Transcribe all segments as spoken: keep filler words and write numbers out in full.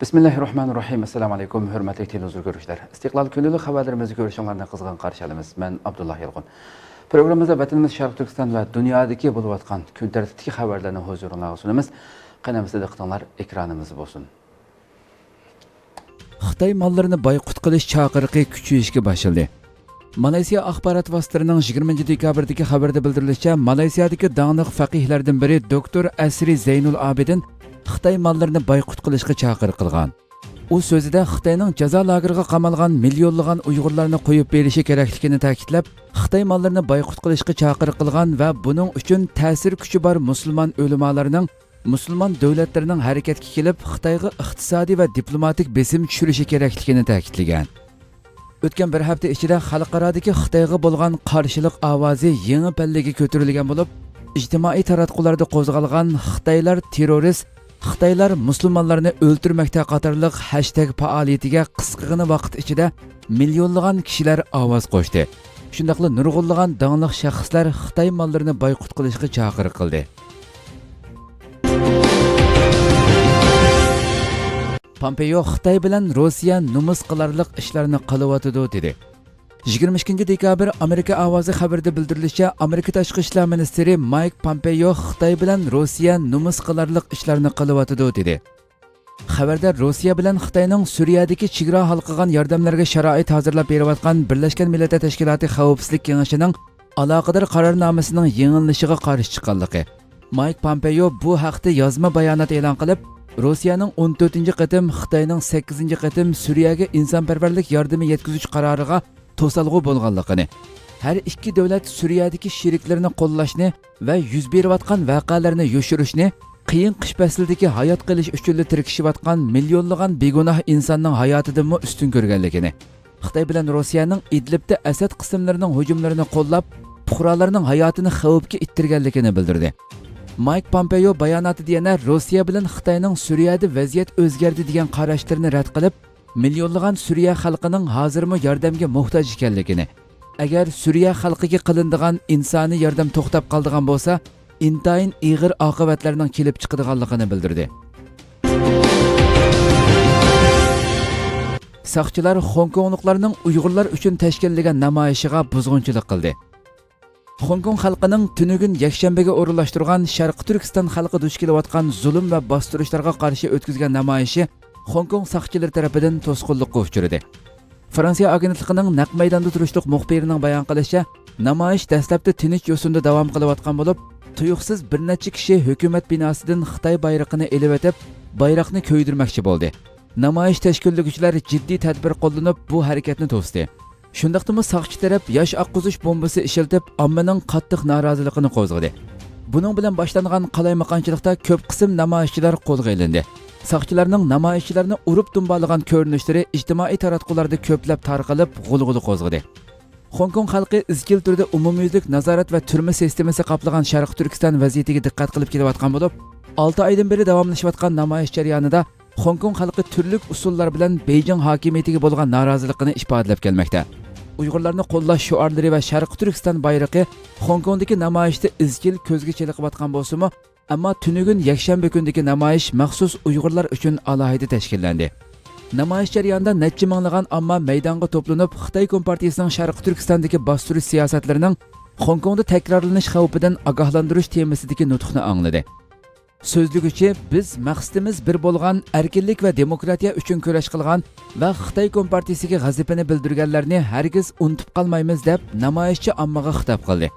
بىسمىللاھىررەھمانىررەھىم. ئەسسالامۇئەلەيكۇم، ھۆرمەتلىك تېلېۋىزور كۆرۈشلەر. ئىستىقلال كۈندىلىك خەۋەرلىرىمىزنى كۆرۈشۈڭلارنى قىزغىن قارشى ئالىمىز. مەن ئابدۇللا يالقۇن. پروگراممىمىزدا ۋەتىنىمىز شەرقىي تۈركىستان ۋە دۇنيادىكى بولۇۋاتقان كۈن تەرتىپتىكى خەۋەرلەرنى ھۇزۇرۇڭلارغا سۇنىمىز. قېنى ئەمىسە دىققىتىڭلار ئېكرانىمىزدا بولسۇن. خىتاي ماللىرىنى بايقۇت قىلىش چاقىرىقى كۈچىيىشكە باشلىدى. مالايسىيا ئاخبارات ۋاسىتىلىرىنىڭ يىگىرمىنچى دېكابىردىكى خەۋىرىدە بىلدۈرۈلۈشىچە، مالايسىيادىكى داڭلىق فەقىھلەردىن بىرى دوكتور ئەسرى زەينۇل ئابىدىن خىتاي ماللىرىنى بايقۇت قىلىشقا چاقىرىق قىلغان. ئۇ سۆزىدە خىتاينىڭ جازا لاگېرىغا قامالغان مىليونلىغان ئۇيغۇرلارنى قويۇپ بېرىشى كېرەكلىكىنى تەكىتلەپ، خىتاي ماللىرىنى بايقۇت قىلىشقا چاقىرىق قىلغان ۋە بۇنىڭ ئۈچۈن تەسىر كۈچى بار مۇسۇلمان ئۆلىمالىرىنىڭ، مۇسۇلمان دۆلەتلىرىنىڭ ھەرىكەتكە كېلىپ، خىتايغا ئىقتىسادىي ۋە دىپلوماتىك بېسىم چۈشۈرۈشى كېرەكلىكىنى تەكىتلىگەن. ئۆتكەن بىر ھەپتە ئىچىدە خەلقئارادىكى خىتايغا بولغان قارشىلىق ئاۋازى يېڭى پەللىگە كۆتۈرۈلگەن بولۇپ، ئىجتىمائىي تاراتقۇلاردا قوزغالغان «خىتايلار تېررورىست، خىتايلار مۇسۇلمانلارنى ئۆلتۈرمەكتە» قاتارلىق ھەشتەگ پائالىيىتىگە قىسقىغىنە ۋاقىت ئىچىدە مىليونلىغان كىشىلەر ئاۋاز قوشتى. شۇنداقلا نۇرغۇنلىغان داڭلىق شەخسلەر خىتاي ماللىرىنى بايقۇت قىلىشقا چاقىرىق قىلدى. پامپېيو خىتاي بىلەن روسىيە نومۇس قىلارلىق ئىشلارنى قىلىۋاتىدۇ، دېدى. يىگىرمە ئىككىنچى دېكابىر ئامېرىكا ئاۋازى خەۋىرىدە بىلدۈرۈلۈشىچە، ئامېرىكا تاشقى ئىشلار مىنىستىرى مايك پامپېيو خىتاي بىلەن روسىيە نومۇس قىلارلىق ئىشلارنى قىلىۋاتىدۇ، دېدى. خەۋەردە روسىيە بىلەن خىتاينىڭ سۈرىيەدىكى چېگرا ھالقىغان ياردەملەرگە شارائىت ھازىرلاپ بېرىۋاتقان بىرلەشكەن مىللەتلەر تەشكىلاتى خەۋپسىزلىك كېڭىشىنىڭ ئالاقىدار قارارنامىسىنىڭ يېڭىلىنىشىغا قارشى چىققانلىقى. مايك پامپېيو بۇ ھەقتە يازما بايانات ئېلان قىلىپ، روسىيەنىڭ ئون تۆتىنچى قېتىم، خىتاينىڭ سەككىزىنچى قېتىم سۈرىيەگە ئىنسانپەرۋەرلىك ياردىمى يەتكۈزۈش قارارىغا توسالغۇ بولغانلىقىنى، ھەر ئىككى دۆلەت سۈرىيەدىكى شېرىكلىرىنى قوللاشنى ۋە يۈز بېرىۋاتقان ۋەقەلەرنى يوشۇرۇشنى، قىيىن قىش پەسلىدىكى ھايات قېلىش ئۈچۈنلا تىركىشىۋاتقان مىليونلىغان بىگۇناھ ئىنساننىڭ ھاياتىدىنمۇ ئۈستۈن كۆرگەنلىكىنى، خىتاي بىلەن روسىيەنىڭ ئىدلىبتە ئەسەد قىسىملىرىنىڭ ھۇجۇملىرىنى قوللاپ، پۇقرالارنىڭ ھاياتىنى خەۋپكە ئىتتىرگەنلىكىنى بىلدۈردى. مايك پامپېيو باياناتىدا يەنە روسىيە بىلەن خىتاينىڭ سۈرىيەدە ۋەزىيەت ئۆزگەردى دېگەن قاراشلىرىنى رەت قىلىپ، مىليونلىغان سۈرىيە خەلقىنىڭ ھازىرمۇ ياردەمگە موھتاج ئىكەنلىكىنى، ئەگەر سۈرىيە خەلقىگە قىلىنىدىغان ئىنسانىي ياردەم توختاپ قالىدىغان بولسا، ئىنتايىن ئېغىر ئاقىۋەتلەرنىڭ كېلىپ چىقىدىغانلىقىنى بىلدۈردى. ساقچىلار خوڭكوڭلۇقلارنىڭ ئۇيغۇرلار ئۈچۈن تەشكىللىگەن نامايىشىغا بۇزغۇنچىلىق قىلدى. خوڭكوڭ خەلقىنىڭ تۈنۈگۈن يەكشەنبىگە ئورۇنلاشتۇرغان شەرقىي تۈركىستان خەلقى دۇچ كېلىۋاتقان زۇلۇم ۋە باستۇرۇشلارغا قارشى ئۆتكۈزگەن نامايىشى خوڭكوڭ ساقچىلىرى تەرىپىدىن توسقۇنلۇققا ئۇچرىدى. فرانسىيە ئاگېنتلىقىنىڭ نەق مەيداندا تۇرۇشلۇق مۇخبىرىنىڭ بايان قىلىشىچە، نامايىش دەسلەپتە تىنچ يوسۇندا داۋام قىلىۋاتقان بولۇپ، تۇيۇقسىز بىر نەچچە كىشى ھۆكۈمەت بىناسىدىن خىتاي بايرىقىنى ئېلىۋېتىپ، بايراقنى كۆيدۈرمەكچى بولدى. نامايىش تەشكىللىگۈچىلەر جىددىي تەدبىر قوللىنىپ، بۇ ھەرىكەتنى توستى. شۇنداقتىمۇ ساقچى تەرەپ ياش ئاققۇزۇش بومبىسى ئىشلىتىپ، ئاممىنىڭ قاتتىق نارازىلىقىنى قوزغىدى. بۇنىڭ بىلەن باشلانغان قالايمىقانچىلىقتا كۆپ قىسىم نامايىشچىلار قولغا ئېلىندى. ساقچىلارنىڭ نامايىشچىلارنى ئۇرۇپ دۇمبالىغان كۆرۈنۈشلىرى ئىجتىمائىي تاراتقۇلاردا كۆپلەپ تارقىلىپ، غۇلغۇلا قوزغىدى. خوڭكوڭ خەلقى ئىزچىل تۈردە ئومۇميۈزلۈك نازارەت ۋە تۈرمە سىستېمىسى قاپلىغان شەرقىي تۈركىستان ۋەزىيىتىگە دىققەت قىلىپ كېلىۋاتقان بولۇپ، ئالتە ئايدىن بېرى داۋاملىشىۋاتقان نامايىش جەريانىدا خوڭكوڭ خەلقى تۈرلۈك ئۇسۇللار بىلەن بېيجىڭ ھاكىمىيىتىگە بولغان نارازىلىقىنى ئىپادىلەپ كەلمەكتە. ئۇيغۇرلارنى قوللاش شوئارلىرى ۋە شەرقىي تۈركىستان بايرىقى خوڭكوڭدىكى نامايىشتا ئىزچىل كۆزگە چېلىقىۋاتقان بولسىمۇ، ئەمما تۈنۈگۈن يەكشەنبە كۈنىدىكى نامايىش مەخسۇس ئۇيغۇرلار ئۈچۈن ئالاھىدە تەشكىللەندى. نامايىش جەريانىدا نەچچە مىڭلىغان ئامما مەيدانغا توپلىنىپ، خىتاي كومپارتىيىسىنىڭ شەرقىي تۈركىستاندىكى باستۇرۇش سىياسەتلىرىنىڭ خوڭكوڭدا تەكرارلىنىش خەۋپىدىن ئاگاھلاندۇرۇش تېمىسىدىكى نۇتۇقنى ئاڭلىدى. سۆزلىگۈچى، بىز مەقسىتىمىز بىر بولغان ئەركىنلىك ۋە دېموكراتىيە ئۈچۈن كۈرەش قىلغان ۋە خىتاي كومپارتىيىسىگە غەزىپىنى بىلدۈرگەنلەرنى ھەرگىز ئۇنتۇپ قالمايمىز، دەپ نامايىشچى ئاممىغا خىتاب قىلدى.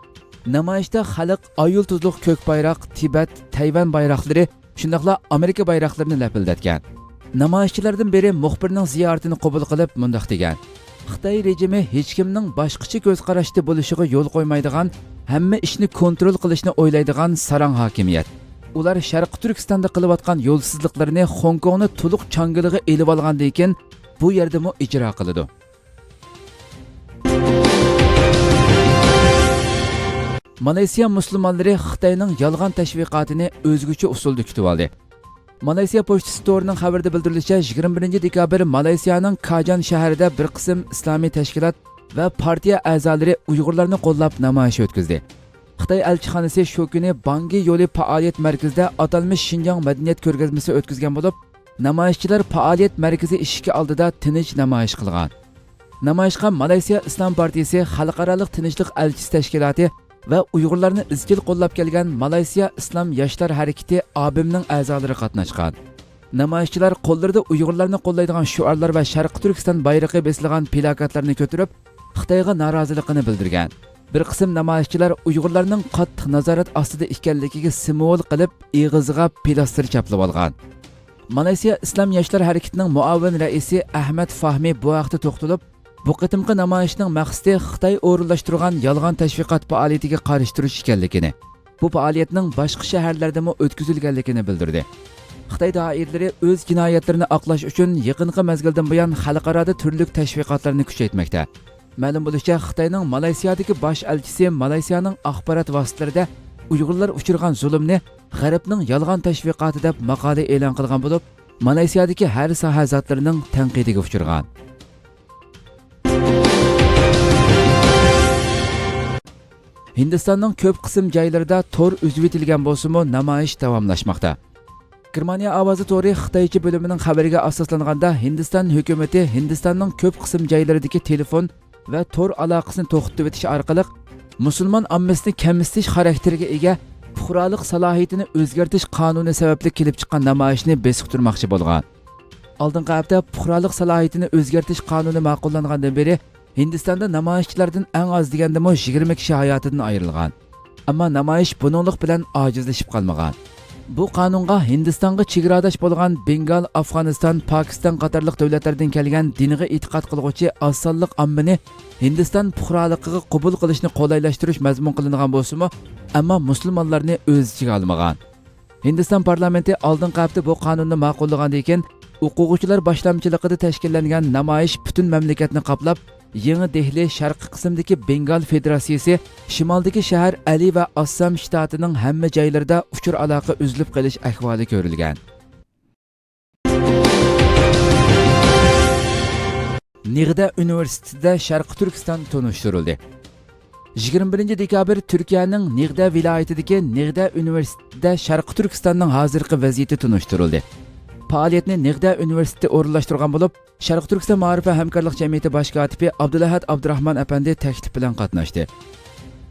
نامايىشتا خەلق ئاي يۇلتۇزلۇق كۆك بايراق، تىبەت، تەيۋەن بايراقلىرى، شۇنداقلا ئامېرىكا بايراقلىرىنى لەپىلدەتكەن. نامايىشچىلاردىن بىرى مۇخبىرنىڭ زىيارىتىنى قوبۇل قىلىپ مۇنداق دېگەن: خىتاي رېجىمى ھېچكىمنىڭ باشقىچە كۆز قاراشتا بولۇشىغا يول قويمايدىغان، ھەممە ئىشنى كونترول قىلىشنى ئويلايدىغان ساراڭ ھاكىمىيەت. ئۇلار شەرقىي تۈركىستاندا قىلىۋاتقان يولسىزلىقلىرىنى خوڭكوڭنى تولۇق چاڭگىلىغا ئېلىۋالغاندىن كېيىن بۇ يەردىمۇ ئىجرا قىلىدۇ. مالايسىيا مۇسۇلمانلىرى خىتاينىڭ يالغان تەشۋىقاتىنى ئۆزگىچە ئۇسۇلدا كۈتۈۋالدى. مالايسىيا پوچتىسى تورىنىڭ خەۋىرىدە بىلدۈرۈلۈشىچە، يىگىرمە بىرىنچى دېكابىر مالايسىيانىڭ كاجان شەھىرىدە بىر قىسىم ئىسلامىي تەشكىلات ۋە پارتىيە ئەزالىرى ئۇيغۇرلارنى قوللاپ نامايىش ئۆتكۈزدى. خىتاي ئەلچىخانىسى شۇ كۈنى بانگى يولى پائالىيەت مەركىزىدە ئاتالمىش شىنجاڭ مەدەنىيەت كۆرگەزمىسى ئۆتكۈزگەن بولۇپ، نامايىشچىلار پائالىيەت مەركىزى ئىشىكى ئالدىدا تىنچ نامايىش قىلغان. نامايىشقا مالايسىيا ئىسلام پارتىيىسى، خەلقئارالىق تىنچلىق ئەلچىسى تەشكىلاتى ۋە ئۇيغۇرلارنى ئىزچىل قوللاپ كەلگەن مالايسىيا ئىسلام ياشلار ھەرىكىتى، ئابىمنىڭ ئەزالىرى قاتناشقان. نامايىشچىلار قوللىرىدا ئۇيغۇرلارنى قوللايدىغان شوئارلار ۋە شەرقىي تۈركىستان بايرىقى بېسىلغان پىلاكاتلارنى كۆتۈرۈپ، خىتايغا نارازىلىقىنى بىلدۈرگەن. بىر قىسىم نامايىشچىلار ئۇيغۇرلارنىڭ قاتتىق نازارەت ئاستىدا ئىكەنلىكىگە سىمۋول قىلىپ، ئېغىزىغا پىلاستىر چاپلىۋالغان. مالايسىيا ئىسلام ياشلار ھەرىكىتىنىڭ مۇئاۋىن رەئىسى ئەھمەد فاھمى بۇ ھەقتە توختىلىپ، بۇ قېتىمقى نامايىشنىڭ مەقسىتى خىتاي ئورۇنلاشتۇرغان يالغان تەشۋىقات پائالىيىتىگە قارشى تۇرۇش ئىكەنلىكىنى، بۇ پائالىيەتنىڭ باشقا شەھەرلەردىمۇ ئۆتكۈزۈلگەنلىكىنى بىلدۈردى. خىتاي دائىرىلىرى ئۆز جىنايەتلىرىنى ئاقلاش ئۈچۈن يېقىنقى مەزگىلدىن بۇيان خەلقئارادا تۈرلۈك تەشۋىقاتلارنى كۈچەيتمەكتە. مەلۇم بولۇشىچە، خىتاينىڭ مالايسىيادىكى باش ئەلچىسى مالايسىيانىڭ ئاخبارات ۋاسىتىلىرىدە ئۇيغۇرلار ئۇچرىغان زۇلۇمنى غەربنىڭ يالغان تەشۋىقاتى دەپ ماقالە ئېلان قىلغان بولۇپ، مالايسىيادىكى ھەر ساھە زاتلىرىنىڭ تەنقىدىگە ئۇچرىغان. ھىندىستاننىڭ كۆپ قىسىم جايلىرىدا تور ئۈزۈۋېتىلگەن بولسىمۇ، نامايىش داۋاملاشماقتا. گېرمانىيە ئاۋازى تورى خىتايچە بۆلۈمىنىڭ خەۋىرىگە ئاساسلانغاندا، ھىندىستان ھۆكۈمىتى ھىندىستاننىڭ كۆپ قىسىم جايلىرىدىكى تېلېفون ۋە تور ئالاقىسىنى توختىتىۋېتىش ئارقىلىق مۇسۇلمان ئاممىسىنى كەمسىتىش خاراكتېرىگە ئىگە پۇقرالىق سالاھىيىتىنى ئۆزگەرتىش قانۇنى سەۋەبلىك كېلىپ چىققان نامايىشنى بېسىقتۇرماقچى بولغان. ئالدىنقى ھەپتە پۇقرالىق سالاھىيىتىنى ئۆزگەرتىش قانۇنى ماقۇللانغاندىن بېرى، ھىندىستاندا نامايىشچىلاردىن ئەڭ ئاز دېگەندىمۇ يىگىرمە كىشى ھاياتىدىن ئايرىلغان. ئەمما نامايىش بۇنىڭلىق بىلەن ئاجىزلىشىپ قالمىغان. بۇ قانۇنغا ھىندىستانغا چېگراداش بولغان بېنگال، ئافغانىستان، پاكىستان قاتارلىق دۆلەتلەردىن كەلگەن دىنغا ئېتىقاد قىلغۇچى ئاز سانلىق ئاممىنى ھىندىستان پۇقرالىقىغا قوبۇل قىلىشنى قولايلاشتۇرۇش مەزمۇن قىلىنغان بولسىمۇ، ئەمما مۇسۇلمانلارنى ئۆز ئىچىگە ئالمىغان. ھىندىستان پارلامېنتى ئالدىنقى ھەپتە بۇ قانۇننى ماقۇللىغاندىن كېيىن، ئوقۇغۇچىلار باشلامچىلىقىدا تەشكىللەنگەن نامايىش پۈتۈن مەملىكەتنى قاپلاپ، يېڭى دېھلى شەرقىي قىسىمدىكى بېنگال فېدېراتسىيىسى، شىمالدىكى شەھەر ئەلى ۋە ئاسسام شتاتىنىڭ ھەممە جايلىرىدا ئۇچۇر ئالاقە ئۈزۈلۈپ قېلىش ئەھۋالى كۆرۈلگەن. نېغدە ئۇنىۋېرسىتېتىدا شەرقىي تۈركىستان تونۇشتۇرۇلدى. يىگىرمە بىرىنچى دېكابىر تۈركىيەنىڭ نېغدە ۋىلايىتىدىكى نېغدە ئۇنىۋېرسىتېتىدا شەرقىي تۈركىستاننىڭ ھازىرقى ۋەزىيىتى تونۇشتۇرۇلدى. پائالىيەتنى نېغدە ئۇنىۋېرسىتېتى ئورۇنلاشتۇرغان بولۇپ، شەرقىي تۈركىستان مائارىپ ۋە ھەمكارلىق جەمئىيىتى باش كاتىپى ئابدۇلئەھەد ئابدۇراخمان ئەپەندى تەكلىپ بىلەن قاتناشتى.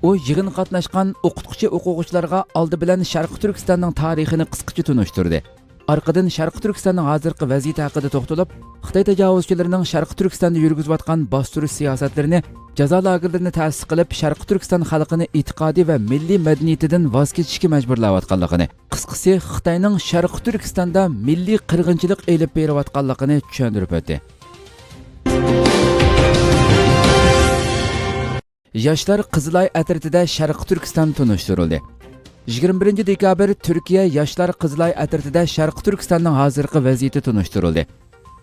ئۇ يىغىنغا قاتناشقان ئوقۇتقۇچى-ئوقۇغۇچىلارغا ئالدى بىلەن شەرقىي تۈركىستاننىڭ تارىخىنى قىسقىچە تونۇشتۇردى. ئارقىدىن شەرقىي تۈركىستاننىڭ ھازىرقى ۋەزىيىتى ھەققىدە توختىلىپ، خىتاي تاجاۋۇزچىلىرىنىڭ شەرقىي تۈركىستاندا يۈرگۈزۈۋاتقان باستۇرۇش سىياسەتلىرىنى، جازا لاگېرلىرىنى تەسىس قىلىپ، شەرقىي تۈركىستان خەلقىنى ئېتىقادى ۋە مىللىي مەدەنىيىتىدىن ۋاز كېچىشكە مەجبۇرلاۋاتقانلىقىنى، قىسقىسى، خىتاينىڭ شەرقىي تۈركىستاندا مىللىي قىرغىنچىلىق ئېلىپ بېرىۋاتقانلىقىنى چۈشەندۈرۈپ ئۆتتى. ياشلار قىزىلاي ئەترىتىدە شەرقىي تۈركىستان تونۇشتۇرۇلدى. يىگىرمە بىرىنچى دېكابىر تۈركىيە ياشلار قىزىلاي ئەترىتىدە شەرقىي تۈركىستاننىڭ ھازىرقى ۋەزىيىتى تونۇشتۇرۇلدى.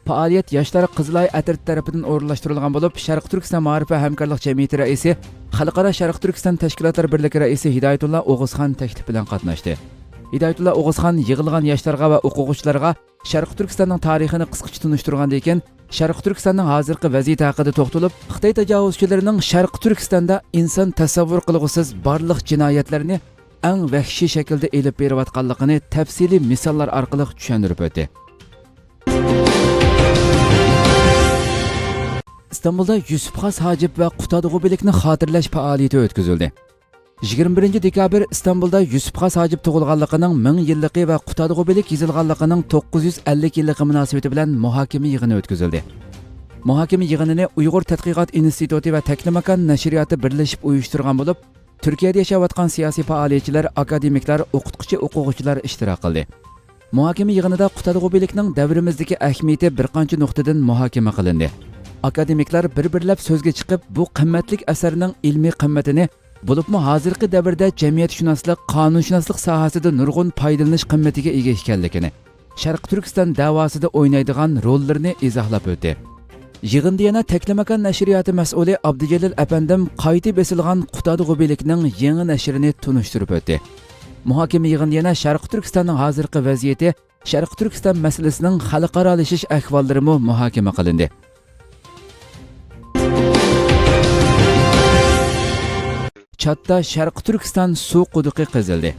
پائالىيەت ياشلار قىزىلاي ئەترىتى تەرىپىدىن ئورۇنلاشتۇرۇلغان بولۇپ، شەرقىي تۈركىستان مائارىپ ۋە ھەمكارلىق جەمئىيىتى رەئىسى، خەلقئارا شەرقىي تۈركىستان تەشكىلاتلار بىرلىكى رەئىسى ھىدايەتۇللا ئوغۇزخان تەكلىپ بىلەن قاتناشتى. ھىدايەتۇللا ئوغۇزخان يىغىلغان ياشلارغا ۋە ئوقۇغۇچىلارغا شەرقىي تۈركىستاننىڭ تارىخىنى قىسقىچە تونۇشتۇرغاندىن كېيىن، شەرقىي تۈركىستاننىڭ ھازىرقى ۋەزىيىتى ھەققىدە توختىلىپ، خىتاي تاجاۋۇزچىلىرىنىڭ شەرقىي تۈركىستاندا ئىنسان تەسەۋۋۇر قىلغۇسىز بارلىق جىنايەتلەرنى ئەڭ ۋەھشىي شەكىلدە ئېلىپ بېرىۋاتقانلىقىنى تەپسىلىي مىساللار ئارقىلىق چۈشەندۈرۈپ ئۆتتى. ئىستانبۇلدا يۈسۈپ خاس ھاجىپ ۋە قۇتادغۇ بىلىكنى خاتىرىلەش پائالىيىتى ئۆتكۈزۈلدى. يىگىرمە بىرىنچى دېكابىر ئىستانبۇلدا يۈسۈپ خاس ھاجىپ تۇغۇلغانلىقىنىڭ مىڭ يىللىقى ۋە قۇتادغۇ بىلىك يېزىلغانلىقىنىڭ توققۇز يۈز ئەللىك يىللىقى مۇناسىۋىتى بىلەن مۇھاكىمە يىغىنى ئۆتكۈزۈلدى. مۇھاكىمە يىغىنىنى ئۇيغۇر تەتقىقات ئىنستىتۇتى ۋە تەكلىماكان نەشرىياتى بىرلىشىپ ئۇيۇشتۇرغان بولۇپ، تۈركىيەدە ياشاۋاتقان سىياسىي پائالىيەتچىلەر، ئاكادېمىكلار، ئوقۇتقۇچى، ئوقۇغۇچىلار ئىشتىراك قىلدى. مۇھاكىمە يىغىنىدا قۇتادغۇ بىلىكنىڭ دەۋرىمىزدىكى ئەھمىيىتى بىر قانچە نۇقتىدىن مۇھاكىمە قىلىندى. ئاكادېمىكلار بىر-بىرلەپ سۆزگە چىقىپ، بۇ قىممەتلىك ئەسەرنىڭ ئىلمىي قىممىتىنى، بولۇپمۇ ھازىرقى دەۋردە جەمئىيەتشۇناسلىق، قانۇنشۇناسلىق ساھەسىدە نۇرغۇن پايدىلىنىش قىممىتىگە ئىگە ئىكەنلىكىنى، شەرقىي تۈركىستان دەۋاسىدا ئوينايدىغان روللىرىنى ئىزاھلاپ ئۆتتى. يىغىندا يەنە تەكلىماكان نەشرىياتى مەسئۇلى ئابدۇجېلىل ئەپەندىم قايتا بېسىلغان قۇتادغۇ بىلىكنىڭ يېڭى نەشرىنى تونۇشتۇرۇپ ئۆتتى. مۇھاكىمە يىغىنىدا يەنە شەرقىي تۈركىستاننىڭ ھازىرقى ۋەزىيىتى، شەرقىي تۈركىستان مەسىلىسىنىڭ خەلقئارالىشىش ئەھۋاللىرىمۇ مۇھاكىمە قىلىندى. چاتتا شەرقىي تۈركىستان سۇ قۇدۇقى قېزىلدى.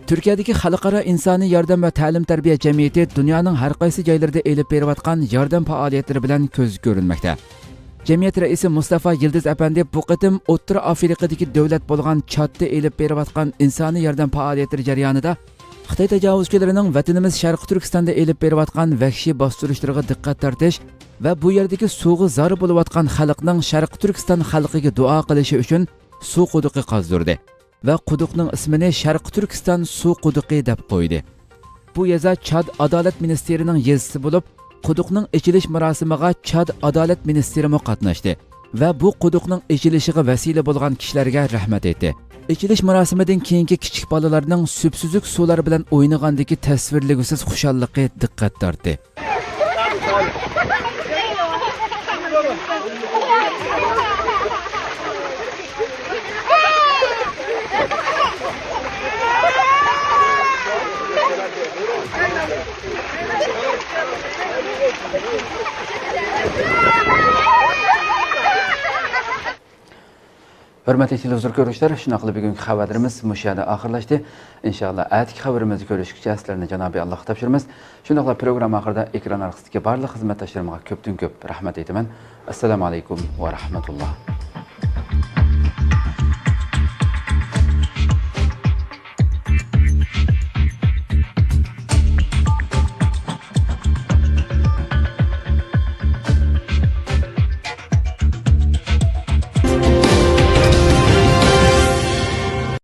تۈركىيەدىكى خەلقئارا ئىنسانىي ياردەم ۋە تەلىم-تەربىيە جەمئىيىتى دۇنيانىڭ ھەر قايسى جايلىرىدا ئېلىپ بېرىۋاتقان ياردەم پائالىيەتلىرى بىلەن كۆزگە كۆرۈنمەكتە. جەمئىيەت رەئىسى مۇستافا يىلدىز ئەپەندى بۇ قېتىم ئوتتۇرا ئافرىقىدىكى دۆلەت بولغان چادتا ئېلىپ بېرىۋاتقان ئىنسانىي ياردەم پائالىيەتلىرى جەريانىدا خىتاي تاجاۋۇزچىلىرىنىڭ ۋەتىنىمىز شەرقىي تۈركىستاندا ئېلىپ بېرىۋاتقان ۋەھشىي باستۇرۇشلىرىغا دىققەت تارتىش ۋە بۇ يەردىكى سۇغا زار بولۇۋاتقان خەلقنىڭ شەرقىي تۈركىستان خەلقىگە دۇئا قىلىشى ئۈچۈن سۇ قۇدۇقى قازدۇردى ۋە قۇدۇقنىڭ ئىسمىنى شەرقىي تۈركىستان سۇ قۇدۇقى دەپ قويدى. بۇ يېزا چاد ئادالەت مىنىستىرىنىڭ يېزىسى بولۇپ، قۇدۇقنىڭ ئېچىلىش مۇراسىمىغا چاد ئادالەت مىنىستىرىمۇ قاتناشتى ۋە بۇ قۇدۇقنىڭ ئېچىلىشىغا ۋەسىلە بولغان كىشىلەرگە رەھمەت ئېيتتى. ئېچىلىش مۇراسىمىدىن كېيىنكى كىچىك بالىلارنىڭ سۈپسۈزۈك سۇلار بىلەن ئوينىغاندىكى تەسۋىرلىگۈسىز خۇشاللىقى دىققەت تارتتى. ھۆرمەتلىك تېلېۋىزور كۆرۈشلەر، شۇنداقلا بۈگۈنكى خەۋەرلىرىمىز مۇشۇ يەردە ئاخىرلاشتى. ئىنشائاللا، ئەتىكى خەۋىرىمىزدە كۆرۈشكىچە سىلەرنى جانابى ئاللاغا تاپشۇرىمىز. شۇنداقلا پروگرامما ئاخىرىدا ئېكران ئارقىسىدىكى بارلىق خىزمەتداشلىرىمغا كۆپتىن كۆپ رەھمەت ئېيتىمەن. ئەسسالامۇ ئەلەيكۇم ۋە رەھمەتۇللا.